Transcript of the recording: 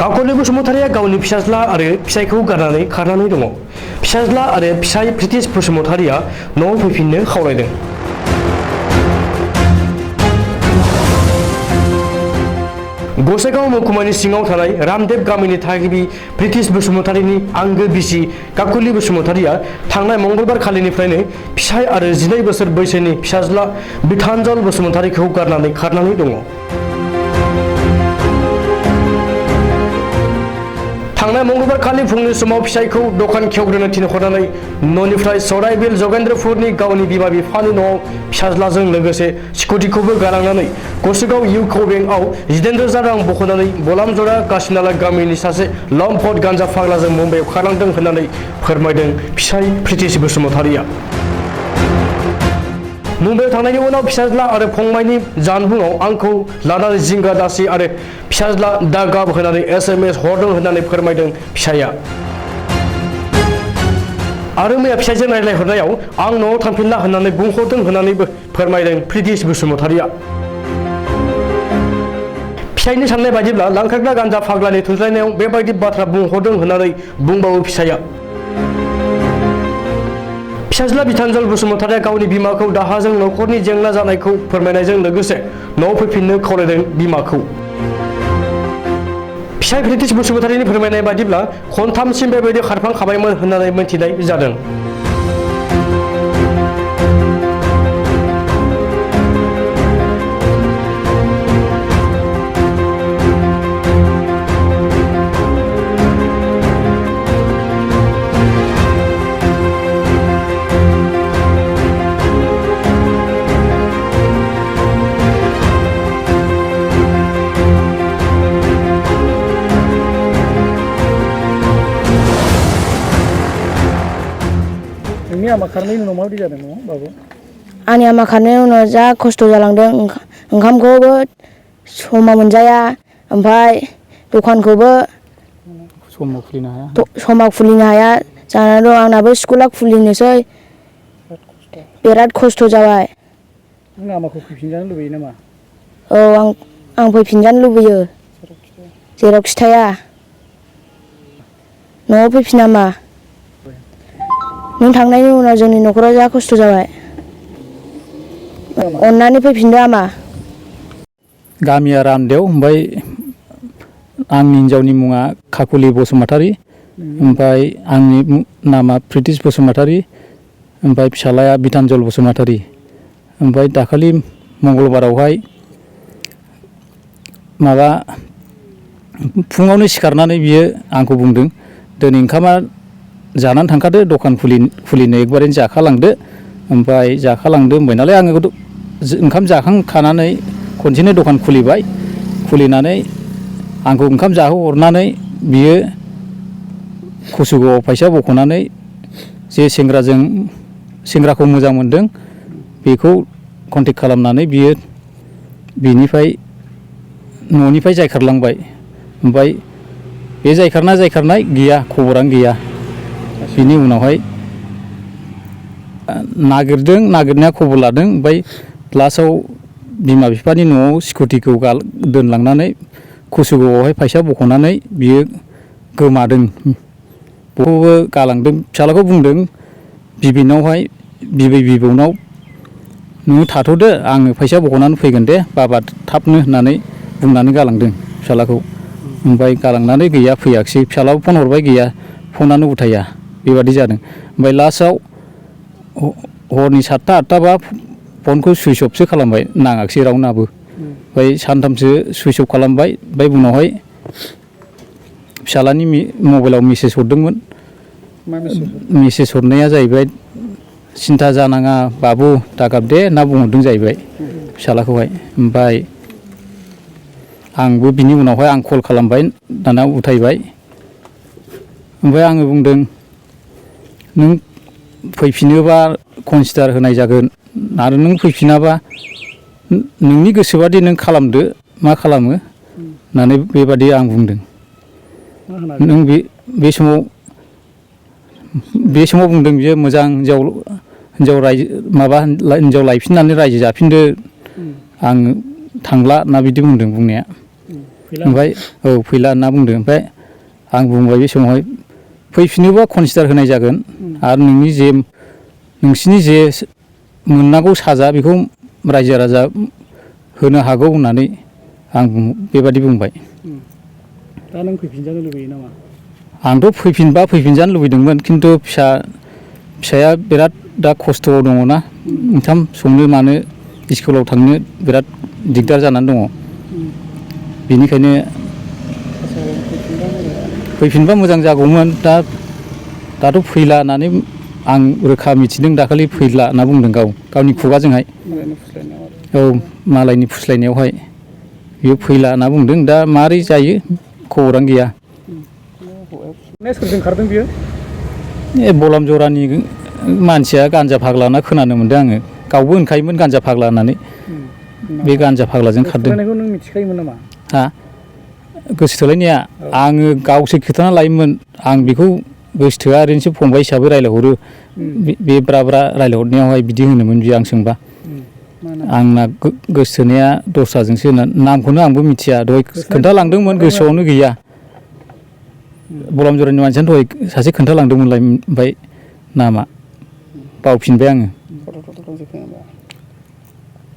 काकलि बसुमतारिया गावनि फिसाज्ला आरो फिसायखौ गारनानै खारनानै दङ। फिसाज्ला आरो फिसाय प्रिटिश बसुमतारिया न'आव फैफिननो खावलायदों। गसाइगाव महकुमानि सिङाव थानाय रामदेव गामिनि थागिबि प्रिटिश बसुमतारिनि आंगो बिसि काकलि बसुमतारिया थांनाय मंगलबार खालिनिफ्रायनो फिसाय आरो 12 बोसोर बैसोनि फिसाज्ला बिथानजल बसुमतारिखौ गारनानै खारनानै दङ। थांनाय मंगलबार खालि फुंनि समाव फिसायखौ दखान खेवग्रोनो थिनहरनानै न'निफ्राय सराइबिल जगेन्द्रपुरनि गावनि बिमा बिफानि न'आव फिसाज्लाजों लोगोसे स्कुटिखौबो गालांनानै गसाइगाव इउक' बेंकआव 17,000 रां बख'नानै बलामजरा कासिनाला गामिनि सासे लम्पट गान्जा फाग्लाजों मुम्बाइआव खारलांदों होननानै फोरमायदों फिसाय प्रिटिश बसुमतारिया। मुम्बाइआव थांनायनि उनाव फिसाज्ला आरो फंबायनि जानबुङाव आंखौ लानानै जिंगा दासि आरो फिसाज्ला दा गाब होनानै SMS हरदों होननानै फोरमायदों फिसाया। आरो मैया फिसायजों रायज्लायहरनायाव आं न'आव थांफिनला होननानै बुंहरदों होननानैबो फोरमायदों प्रिटिश बसुमतारिया। फिसायनि साननाय बायदिब्ला लांखारग्रा गान्जा फाग्लानि थुज्लायनायाव बेबायदि बाथ्रा बुंहरदों होननानै बुंबावो फिसाया। फिसाज्ला बिथानजल बसुमतारिया गावनि बिमाखौ दाहाजों न'खरनि जेंना जानायखौ फोरमायनायजों लोगोसे न'आव फैफिननो खावलायदों बिमाखौ। फिसाय प्रिटिश बसुमतारिनि फोरमायनाय बायदिब्ला खनथामसिम बेबायदि खारफांखाबायमोन होननानै मिथिनाय जादों। आमा खारनायनि उनाव माबायदि जादों न' बाबु? आंनि आमा खारनायनि उनाव जा खस्थ' जालांदों। ओंखामखौबो समाव मोनजाया, ओमफ्राय दखानखौबो समाव खुलिनो हाया जानानै दं। आंनाबो स्कुला खुलिनोसै बिराद खस्थ' जाबाय। नों आमाखौ फैफिनजानो लुबैयो नामा? औ आं फैफिनजानो लुबैयो, जेरावखि थाया न'आव फैफिना मा? नों थांनायनि उनाव जोंनि न'खराव जा खस्थ' जाबाय, अननानै फैफिनदो आमा। गामिया रामदेव, ओमफ्राय आंनि हिन्जावनि मुङा काकलि बसुमतारि, ओमफ्राय आंनि नामा प्रिटिश बसुमतारि, ओमफ्राय फिसालाया बिथानजल बसुमतारि। ओमफ्राय दाखालि मंगलबारावहाय माबा फुङावनो सिखारनानै बियो आंखौ बुंदों, दिनै ओंखामा जानानै थांखादो, दखान खुलिनो एकबारैनो जाखालांदो। ओमफ्राय जाखालांदो होनबाय नालाय आङो ओंखाम जाखांखानानै खनसेनो दखान खुलिबाय। खुलिनानै आंखौ ओंखाम जाहोहरनानै बियो कसुगावआव फैसा बख'नानै जे सेंग्राखौ मोजां मोनदों बेखौ कन्टेक्ट खालामनानै बियो बिनिफ्राय न'निफ्राय जायखारलांबाय। ओमफ्राय बे जायखारनाय गैया, खबरानो गैया। बिनि उनावहाय नागिरनाया खबर लादों। ओमफ्राय लास्टआव बिमा बिफानि न'आव स्कुटिखौ दोनलांनानै कसुगावआवहाय फैसा बख'नानै बियो गोमादों। बयबो गालांदों। फिसालाखौ बुंदों बिबै बिबौनाव, नोङो थाथ'दो, आङो फैसा बख'नानै फैगोन दे बाबा थाबनो होननानै बुंनानै गालांदों फिसालाखौ। ओमफ्राय गालांनानै गैया, फैयाखिसै। फिसालाबो फन हरबाय, गैया, फनानो उथाया। बेबादि जादों। ओमफ्राय लास्टआव हरनि 7टा 8टाबा फनखौ सुइस अफसो खालामबाय, नाङाखिसै रावनाबो। ओमफ्राय सानथामसो सुइस अफ खालामबाय। ओमफ्राय उनावहाय फिसालानि मबाइलाव मेसेज हरदोंमोन। मेसेज हरनाया जाहैबाय, सिन्था जानाङा बाबु, दागाब दे होनना बुंहरदों जाहैबाय फिसालाखौहाय। ओमफ्राय आंबो बिनि उनावहाय आं कल खालामबाय, दाना उथायबाय। ओमफ्राय आङो बुंदों, नों फैफिनोबा कनसिडार होनाय जागोन, आरो नों फैफिनाबा नोंनि गोसोबादि नों खालामदो, मा खालामो होननानै बेबादि आं बुंदों। नों बे समाव बुंदों बियो, मोजां हिनजाव लायफिननानै रायजो जाफिनदो, आं थांला होनना बिदि बुंदों बुंनाया। फैला ओमफ्राय औ फैला होनना बुंदों ओमफ्राय आं बुंबाय बे समावहाय फैफिनोबा कनसिडार होनाय जागोन आरो नोंसिनि जे मोननांगौ साजा बेखौ रायजो राजा होनो हागौ होननानै आं बेबादि बुंबाय। दा नों फैफिनजानो लुबैयो नामा? आंथ' फैफिनजानो लुबैदोंमोन खिन्थु फिसाया बिराद दा खस्थ'आव दङना ओंखाम संनो मानो स्कुलाव थांनो बिराद दिगदार जानानै दङ बेनिखायनो फैफिनबा मोजां जागौमोन दाथ' फैला होननानै आं रोखा मिथिदों दाखालि फैला होनना बुंदों गावनि खुगाजोंहाय औ मालायनि फुस्लायनायावहाय बेयो फैला होनना बुंदों दा मारै जायो खबरानो गैया। सोरजों खारदों बियो? बलाम जरानि मानसिया गान्जा फाग्ला होनना खोनानो मोन्दों आङो गावबो होनखायोमोन गान्जा फाग्ला होननानै बे गान्जा फाग्लाजों खारदों। नों मिथिखायोमोन नामा? हा गोसोथोलायनाया आङो गावसो खोथाना लायोमोन आं बेखौ गोसोथोआ ओरैनोसो फंबाय हिसाबै रायज्लायहरो बे ब्रा रायज्लायहरनायावहाय बिदि होनोमोन बियो आं सोंबा आंना गोसोथोनाया दस्राजोंसो नामखौनो आंबो मिथिया दहाय खोन्थालांदोंमोन गोसोआवनो गैया बलाम जरानि मानसियानो दहाय सासे खोन्थालांदोंमोनलाय ओमफ्राय नामा बावफिनबाय आङो।